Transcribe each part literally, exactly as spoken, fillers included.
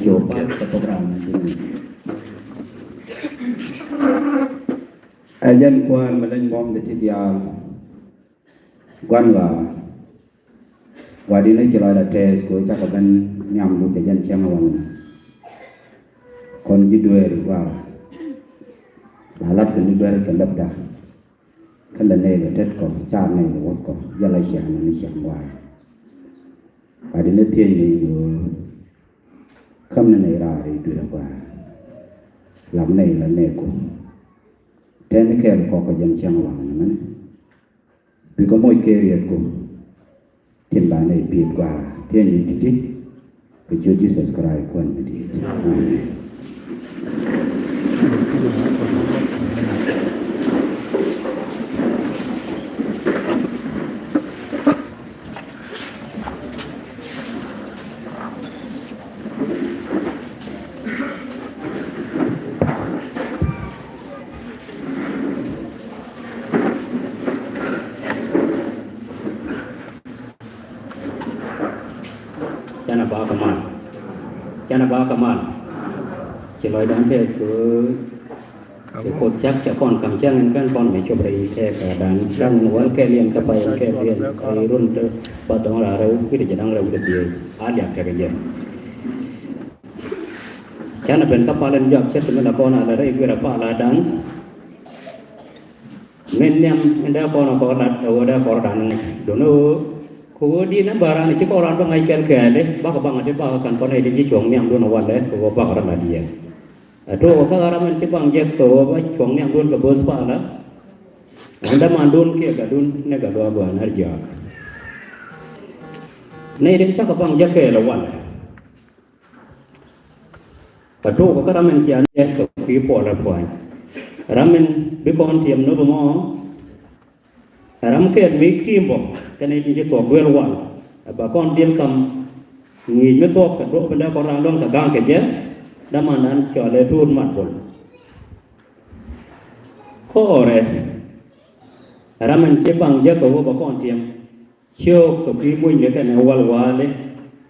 Cop kɛ program ni. Ɛ jɛn kuäär mi leny buɔ̱m di ti diaal. Gua̱n ɣɔaa. Gua̱di̱n ɛ ci lɔcdä tɛɛth kɛ ɣöö cakɔ ben nhiamdu kɛ jɛn cäŋ ɛ waŋni. Kɔn ji̱ dueeri gua̱a̱ra. La lat kɛ ni duer kɛ läpda. Kä lɛ nɛy kɛ tet kɔ, car nɛy kɛ wuɔth kɔ, jɛ la ciaŋ ni ciaŋ gua̱a̱ra. Gua̱di̱n ɛ thiec ni ɣöö käm ni nɛy raar i̱ duer ɛ gua̱a̱ra. Lam nɛy la nɛɛku. Tɛn ni kɛɛl kɔk kɛ jɛn cäŋ ɛ waŋni mɛni. Bikɛ moc kɛ rietku. Tin ba nɛy pi̱i̱th gua̱a̱ra thiec ni ti̱ti̱. Kɛ ciöt Jesus Christ Kuäär mi di̱i̱t. Amen. Canɛ ba kɛ mal. Canɛ ba kɛ mal. Ci lɔcdan tɛth kɛ ɣöö ci Kuoth cak cɛ kɔn ka̱m cäŋ in kɛn kɔn mi cop rɛy tɛɛkädan. Da̱ŋ in wäl kɛl yɛn kä pay in kɛl yɛn kɛ run te ba dhɔ̱ŋ raar rɛw wi̱cdɛ jiɛn da̱ŋ rɛw wi̱cdɛ dhieec. A liak tekɛ jɛ. Canɛ ben kä pal in jɔak ce̱t mi la kɔn a la rɛy gui̱r a pal a da̱ŋ. Min nhiam in dee kɔn kɔr lat ɛ ɣöö dee kɔr dan ŋa̱c. Duundɛ ɣöö kɛ ɣöö di̱t ni bäran ci kɔr ran bä ŋa̱c kɛl kɛɛli bakɔ baŋ ti bakɔ ka̱n kɔn nɛy tin ci cuɔ̱ŋ nhiamdun walɛ kɛ ɣöö bakɔ rɔ lat yɛ. Ɛ took kä ram in ci baŋ jek kɛ ɣöö bä cuɔ̱ŋ nhiamdun kɛ bo̱o̱th palä. Ɛn dämandun kiɛ gatdun ni gat luaak gua̱a̱r nɛr jiaak. Nɛy tin cakɔ baŋ jek kɛɛl ɛ walɛ. Kɛ tok kä ram in cia nɛɛk kɛ kui̱ puɔl ɛ pua̱ny. Ram in bi kɔn tiɛm nop ɛmɔ. Ɛ ram kɛɛt mi ki̱i̱m bɔ kɛn in ci thuɔk duel wal. Ɛ ba kɔn dhil kam ŋi̱i̱c mi thuɔk kɛ duɔp in dee kɔn raan luäŋ kɛ ga̱ŋ kɛ jɛ. Dämandan cɔal ɛ tuut mat bol. Kɔɔrɛ ɛ ram in ci baŋ jɛ kɛ wä ba kɔn tiɛm. Ciök kɛ kui̱ mucni kɛnɛ walwali.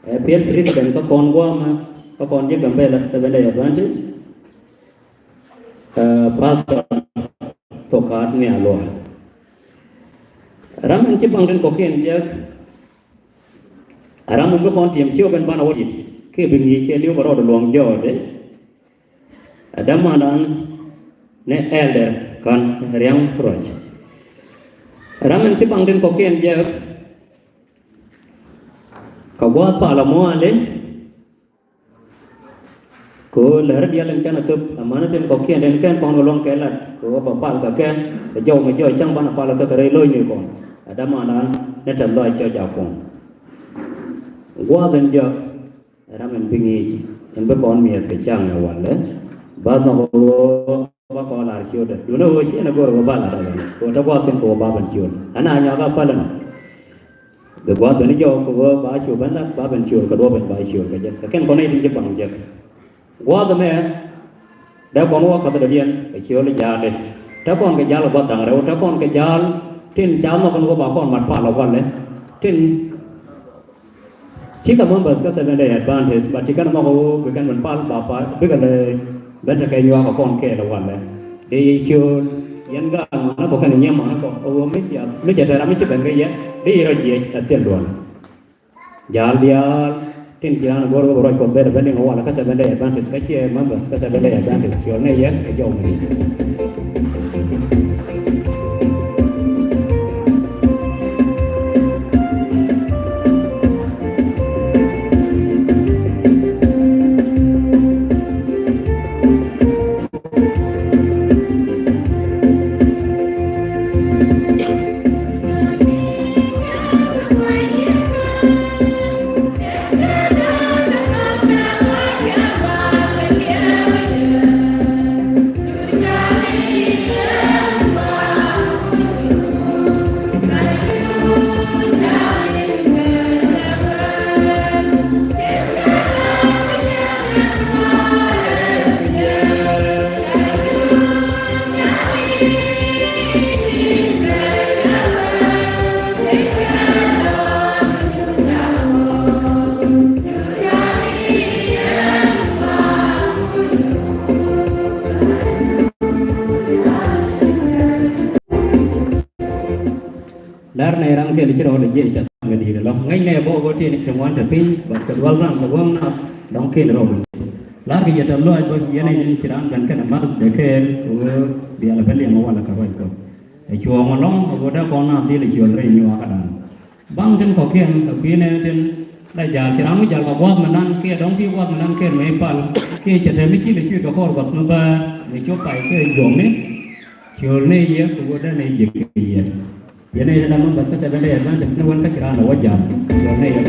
Ɛ piɛl president kä kɔn gua̱a̱mɛ kä kɔn ji̱ Gambela Seventh Day Adventist. Ɛ pastor Thokat ni Alua. Ram in ci baŋ tin kɔkiɛn jek. Ram in bi kɔn tiɛm ciök in banɛ wä dit kiɛ bi ŋi̱i̱c kiɛ li̱w bɛ rɔɔd luɔ̱ŋ jɔɔdi. Ɛ dämandan ni Elder Kan Riaŋ Ruac. Ram in ci baŋ tin kɔkiɛn jek. Kɛ gua̱a̱th palä muaali. Kɛ ɣöö lär diaal in canɛ thöp amäni tin kɔkiɛn den kɛn kɔn kɛ luɔ̱ŋ kɛ lat kɛ ɣöö bɛ pal kɛ kɛ kɛ jɔw mi jɔw cäŋ banɛ pal kɛ kɛ rɛy lo̱cni kɔn. Ɛ dämandan ni tɛth lɔc cɔc a kuɔ̱ŋ. Gua̱a̱th in jek. Ram in bi ŋi̱i̱c in bi kɔn mi̱eth kɛ ca̱ŋ ɛ walɛ. Ba nhɔk ɣöö ba kɔn lar ciötdɛ duundɛ ɣöö ci ɛn ɛ go̱r ɣöö ba lar ɛ walɛ kɛ ɣöö te gua̱a̱th thi̱n kɛ ɣöö ba ben ciöt. Ɛn a nyɔak a päl ɛnɔ. Bi gua̱a̱th ben jɔɔk kɛ ɣöö ba ciöt ben lat ba ben ciöt kɛ duɔ̱ɔ̱p ben ba ciöt kɛ jɛ kɛ kɛn kɔn nɛy tin ci baŋ jek. Gua̱a̱th ɛmɛ dee kɔn wä ka̱th dɔ̱diɛn kɛ ciöl ja̱a̱li. Te kɔn kɛ ja̱a̱l gua̱th da̱ŋ rɛw te kɔn kɛ ja̱a̱l tin ca nhɔk ɛn ɣöö ba kɔn mat pal ɛ walɛ tin Cikɛ members kä Seventh Day Adventist, but cikɛ nhɔk ɣöö bi kɛn ben pal ba pal bikɛ lɛ ben tekɛ nyuak kɛ kɔn kɛɛl walɛ. Dee yɛ ciöl yɛn gaat manä kɔ kɛn nyiee manä kɔ ɣöö mi cia mi cɛ tɛr ram mi ci ben kɛ yɛ dee yɛ rɔ jiɛc ɛ thil duɔl. Ja̱a̱l diaal tin ci raan go̱r ɣöö bi ruac Kuɔth ben ben liŋ walɛ kä Seventh Day Adventist kä ciɛ members kä Seventh Day Adventist ciöl ni yɛ kɛ jɔw mi. kɛɛl ci rɔɔdɛ jiɛc tɛth kɛ di̱i̱t ɛlɔ. Ŋäcnɛ bä ɣöö tëë ni ti ŋuan te piny, but kɛ dual ram kɛ gua̱a̱th nath, dɔ̱ŋ kɛn rɔɔdɛ. La̱rkɛ yɛ tɛth lɔaac bä, yɛn nɛy tin ci raan ben kɛnɛ math dee kɛɛl kɛ ɣöö bia lɛ ben liɛŋ walɛ kɛ ruac Kuɔth. Ɛ cuɔ̱ɔ̱ŋ ɛlɔ̱ŋ ɛ ɣöö dee kɔn naath dhil ɛ ciöl rɛy nyuakä dan. Baŋ tin kɔ̱kiɛn kɛ kui̱ nɛɛni tin la ja̱a̱l, ci raan wä ja̱a̱l kɛ gua̱a̱th mi nan kiɛ dɔ̱ŋ ti gua̱a̱th mi nan kɛn mëë pal kiɛ cɛ te mi ci lɛ cui̱t kɛ kɔr gua̱th mi bäär mi cop pay kɛ juɔ̱kni. Ciöl nɛy yɛ kɛ ɣöö dee nɛy jiɛk kɛ yɛ. Yɛn nɛy ti la members kä Seventh Day Adventist ni wän kä ci raan ɛ wä ja̱a̱l. Ciöl nɛy yɛ.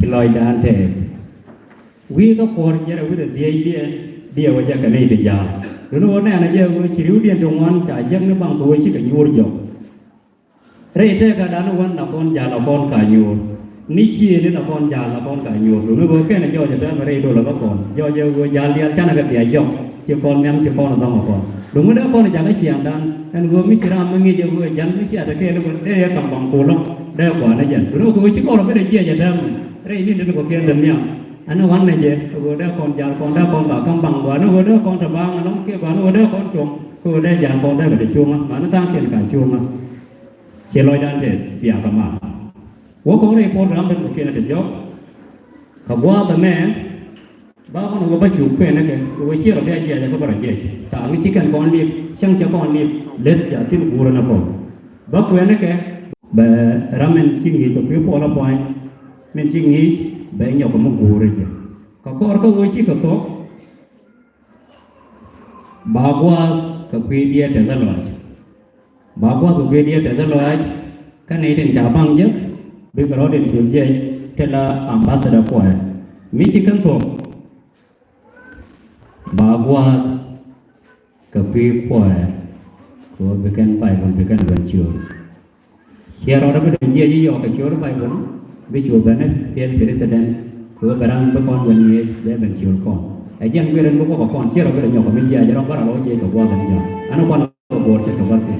Ci lɔcdan tɛth. Wi̱i̱ kä kuɔ̱r jɛn a wi̱cdɛ dhiecdiɛn, diɛw a jɛ kɛ nɛy ti ja̱a̱l. Duŋni ɣöö nɛn a jɛ ɣöö ci ri̱wdiɛn ti ŋuan ca jiäk ni baŋ kɛ ɣöö cikɛ nyuur jɔk. Rɛy tëkädan wän la kɔn ja̱a̱l la kɔn ka nyuur. Ni ciëëni la kɔn ja̱a̱l la kɔn ka nyuur. Duŋni ɣöö kɛn a jɔɔc a täämɛ rɛy dolä kä kɔn. Jɔɔc a ɣöö ja̱a̱l diaal canɛ kɛ bia jɔk. Ci kɔn nhiam ci kɔn dhɔŋ a kɔn. Duŋni dee kɔn jakä ciaŋdan. Ɛn ɣöö mi ci ram mi ŋi̱i̱c a ɣöö a ja̱l mi ci a te kɛɛl ɣöö dee yɛ ka̱m baŋ kulä. Dee kuanɛ jɛn. Duŋni ɣöö kɛ ɣöö ci kɔn rɔ bi dee jiɛc a täämɛ. Rɛy ni̱n tin kɔ̱kiɛn te nhiam. Ɛn ɣän nɛ jɛ, ɛ ɣöö dee kɔn ja̱a̱l kɔn dee kɔn ba ka̱m baŋ gɔaa, ni ɣöö dee kɔn te baaŋ ɛlɔ̱ŋ kiɛ gɔaa, ni ɣöö dee kɔn cuɔ̱ŋ, kɛ ɣöö dee ja̱a̱l kɔn dee bɛ te cuŋä, mani tha̱a̱ŋkiɛn ka cuŋä. Ciɛ lɔcdan tɛth, bia kɛ mal. Wä kɔn rɛy program ben kɔ̱kiɛn te jɔk. Kɛ gua̱a̱th ɛmɛ, ba kɔn ɣöö ba cu kuɛn ni kɛ, kɛ ɣöö ciɛ rɔ bia jiɛc, ɛ bä bä rɔ jiɛc. Thaak mi ci kɛn kɔn li̱p, cäŋ cɛ kɔn li̱p, leth ca thi̱n guurä ni kɔn. Ba kuɛn ni kɛ, bɛ ram min ci ŋi̱i̱c kɛ kui̱ puɔl a pua̱ny, min ci ŋi̱i̱c bɛ nyɔk mi guurä jɛ. Kɛ kɔr kä ɣöö cikɛ thuɔ̱k, ba gua̱a̱th kɛ kui̱ diɛɛr tɛth ɛ lɔaac. Ba gua̱a̱th kɛ kui̱ diɛɛr tɛth ɛ lɔaac, kä nɛy tin ca baŋ jek, bikɛ rɔ̱ tin cul jiɛc, ti la ambassador kuɔɛr. Mi ci kɛn thuɔ̱k, ba gua̱a̱th kɛ kui̱ kuɔɛr, kɛ ɣöö bi kɛn Baibol bi kɛn ben ciöör. Ciɛ rɔɔdɛ bi dɔ̱ŋ jiɛc i̱ yɔɔk kɛ ciöör Baibol, bi cu ben i̱ piɛl president, kɛ ɣöö bɛ ram bi kɔn ben ŋi̱eec, bɛ ben ciöör kɔn. Ɛ jɛn guiɛr ɛn bi kuɔk ɛ kɔn, ciɛ rɔɔdɛ bi dɔ̱ŋ nyɔk kɛ mi jiɛc, ɛ rɔɔdɛ bä rɔɔdɛ jiɛc kɛ gua̱a̱th ɛn jɔ̱ɔ̱ŋ. Ɛn ɛ kuan ɛ kɛ gua̱a̱th kɛ.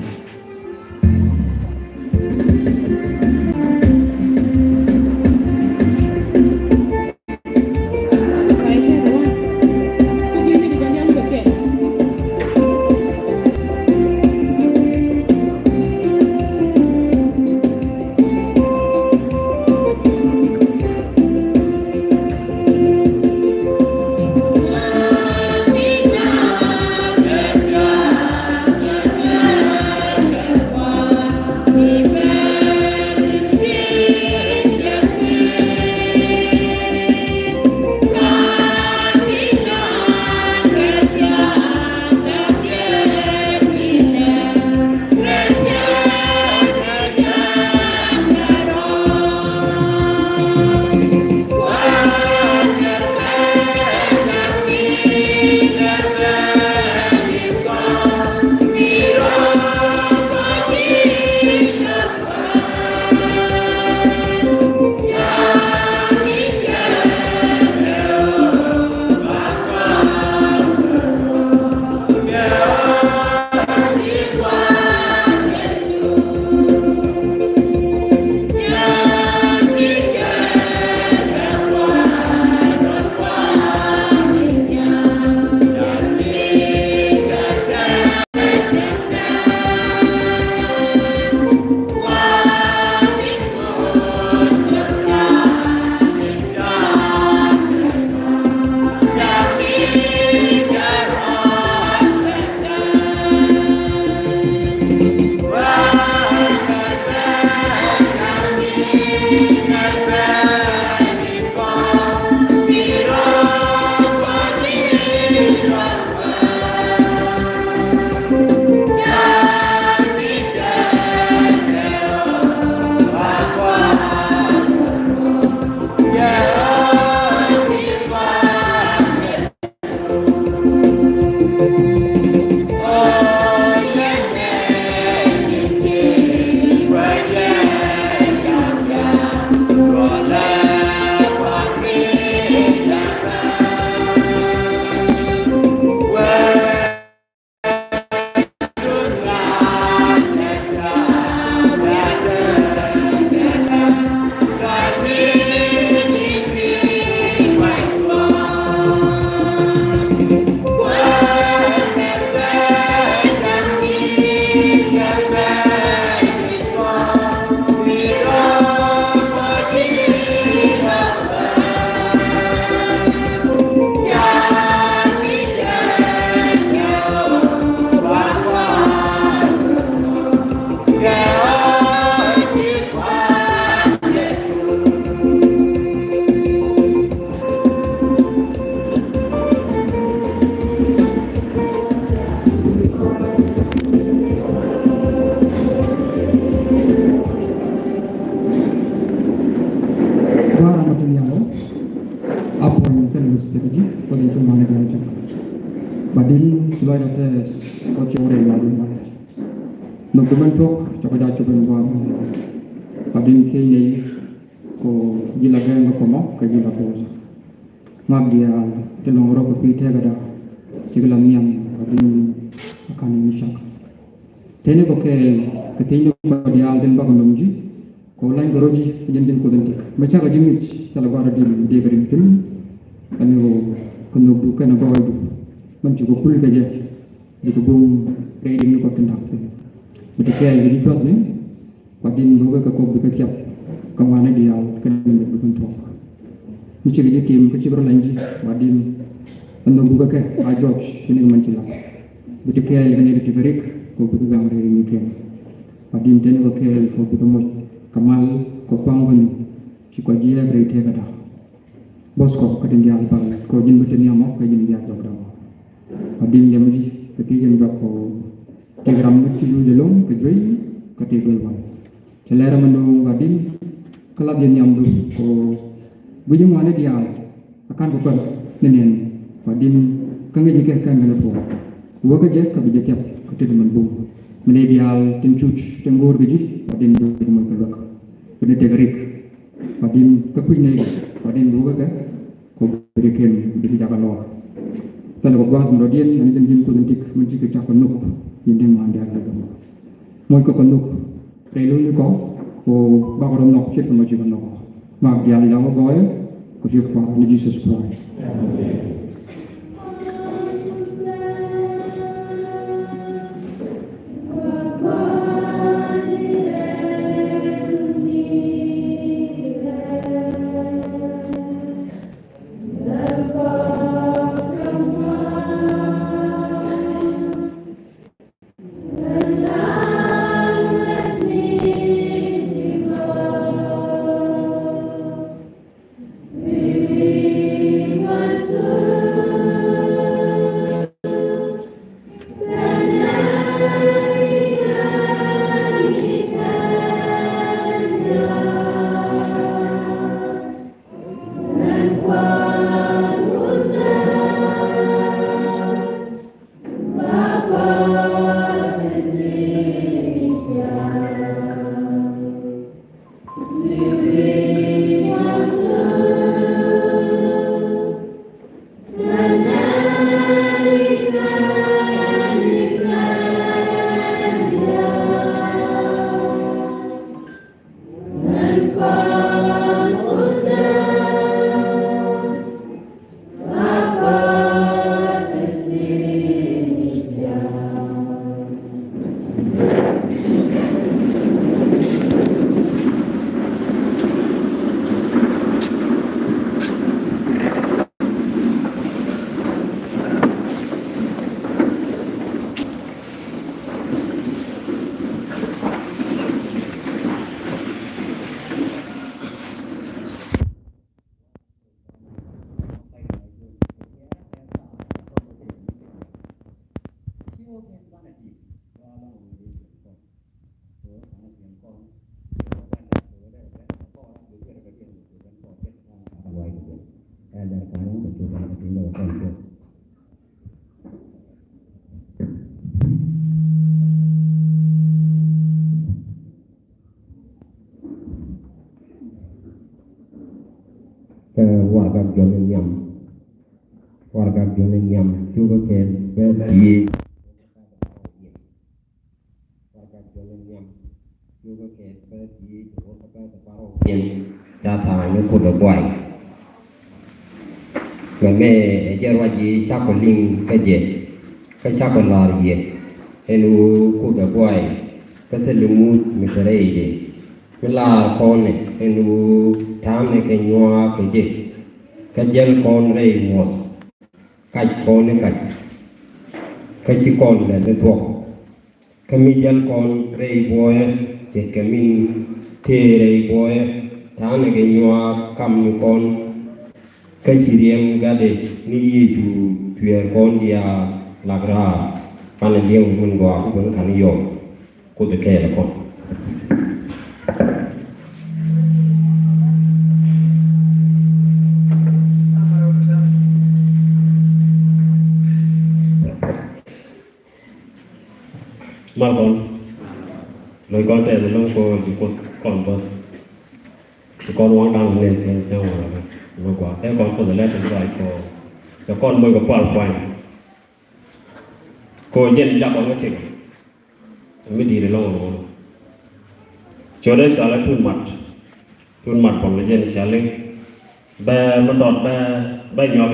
A puɔ̱ny kɛnɛ luth tekɛ ji̱ Kuoth in ci ŋuani diaal cak. Ba di̱n ci lɔcdä tɛth kɔ ci wä rɛy ŋuani diaal. Nhök di mɛn thuɔ̱k cɔk jaa cop in gua̱a̱r. Ba di̱n thiec nɛy kɔ ji̱ la gɛŋ kɛ kɔmɔ kɛ ji̱ la bo̱o̱th. Ŋuak diaal ti lɔ̱ŋ rɔk kɛ kui̱ tɛkädä cikɛ la nhiam ba di̱n a ka̱n in cak. Teni kɔ kɛɛl kɛ thiecni kɔ diaal tin bakɔ nöm ji̱ kɔ la̱ny kɛ rɔ ji̱ kɛ jɛn tin Kuoth in tëk. Mɛ cakɔ ji̱ ŋi̱c thilɛ gua̱a̱r rɔ di̱n dee kɛ rim thi̱n. Kɛn kɔ kɛ nhökdu kɛnɛ gɔɔydu mɛn ci kɔ kul kɛ jɛ. Bikɛ bum rɛy rim ni kɔ tin da̱k thi̱n. Bikɛ kɛɛl kɛ ji̱ cua̱thni. Kua di̱n bukɛ kɛ kɔk bikɛ thiap kɛ ŋuani diaal kɛn bikɛ thuɔ̱k. Mi cikɛ ji̱ tim kä cikɛ rɔ la̱ny ji̱ kua di̱n. Ɛn nhök bukɛ kɛ a jɔc kɛ ni kɛ mɛn ci lak. Bi ti kɛɛl kɛ ni ti ti kɛ rik kɛ bikɛ gaŋ rɛy ri ni kɛn. Kua di̱n teni kɛ kɛɛl kɛ bikɛ moc kɛ mal kɛ kuaŋ kɛ ni ci kua jiɛɛk rɛy tɛkädä. Bo̱th kɔ kä tin diaal pal kɔ ji̱n bi te nhiam ɔ kɛ ji̱n diaal jɔk dam. Kua di̱n liɛm ji̱ kɛ ti ji̱n jɔk kɔ ti ram mi ti luc ɛlɔ̱ŋ kɛ juey kɛ ti duel wan. Cɛ lɛr ɛmɛ nööŋ kua di̱n kä la ji̱ nhiamdu kɔ gui̱c ŋuani diaal. A ka̱n kɔ kɔn ni nɛn kua di̱n kä ŋi̱c kɛ kɛn kɛn puɔ̱k. Wä kä jɛ kä bi jɛ thiap kä tet mɛn bum. Mi nɛy diaal tin cuc tin go̱o̱r kɛ ji̱ kua di̱n bi moc kɛ luäk. Bi ni tek rik. Kua di̱n kä kui̱ nɛy kua di̱n bi wä kä kɛ. Kɔ bi ri ken bi ri jakä lɔɔr. Thilɛ kɔ gua̱a̱th mi rɔ diɛn ɛn jɛn ji̱n Kuoth in tik min cikɛ cak kɔ nhök. Ji̱n di̱n ŋuan diaal bi kɛ nhök. Moc kɔ kɔ nhök. Rɛy lo̱cnikɔ kɔ bakɔ rɔ nhɔk ce̱tkɛ mɔ cikɛ nhɔk. Mak diaal in la wä gɔɔyä kɔ ciöt Kua̱r ni Jesus Christ. Kɛ warɛgak Jɔl in nhiam. Warɛgak Jɔl in nhiam, cukɛ kɛɛl bɛ diee. Warɛgak Jɔl in nhiam, cukɛ kɛɛl bɛ diee, cukɛ bɛ kɛ parɔ. Ca tha̱a̱ŋ ni Kuoth ɛ buay. Mɛmɛ ɛ jɛ ruac i̱ cakɔ liŋ kä jɛ, kä cakɔ la̱r yɛ. Ɛn ɣöö Kuoth ɛ buay kä thil i̱ muc mi te rɛydɛ. Mi la̱r kɔn ɛ ɛn ɣöö ta̱a̱mɛ kɛ nyuaak kɛ jɛ, kä jäl kɔn rɛy muɔth, kac kɔn i̱ kac, kä ci kɔn lɛl ni thuɔ̱k. Kä mi jäl kɔn rɛy buɔyä, ce̱tkɛ min tëë rɛy buɔyä, ta̱a̱nɛ kɛ nyuaak kamnikɔn. Kä ci riɛm gatdɛ ni Yecu cuɛɛr kɔn diaal lak raar. Banɛ liɛŋ min gɔaa ku ben ka̱n yɔm. Kuoth bi kɛɛl ɛ kɔn. Mal kɔn. Lɔc kɔn tɛth ɛlɔ̱ŋ kɛ ɣöö ci Kuoth kɔn bäth. Ci kɔn waŋdan ɛ nɛn thi̱n cäŋ walɛ kɛ mi gɔaa. Ɛ kɔn Kuoth ɛ lɛr tin tɔac kɛ ɣöö cɛ kɔn moc kɛ pual pua̱ny. Kɛ ɣöö jɛn jak kɔn kä tëk mi di̱i̱t ɛlɔ̱ŋ ɛmɔ. Ciötdɛ cɔalɛ Tut Mat. Tut Mat Puɔl, jɛn cɔalɛ bɛ mi dɔt bɛ, bɛ nyuak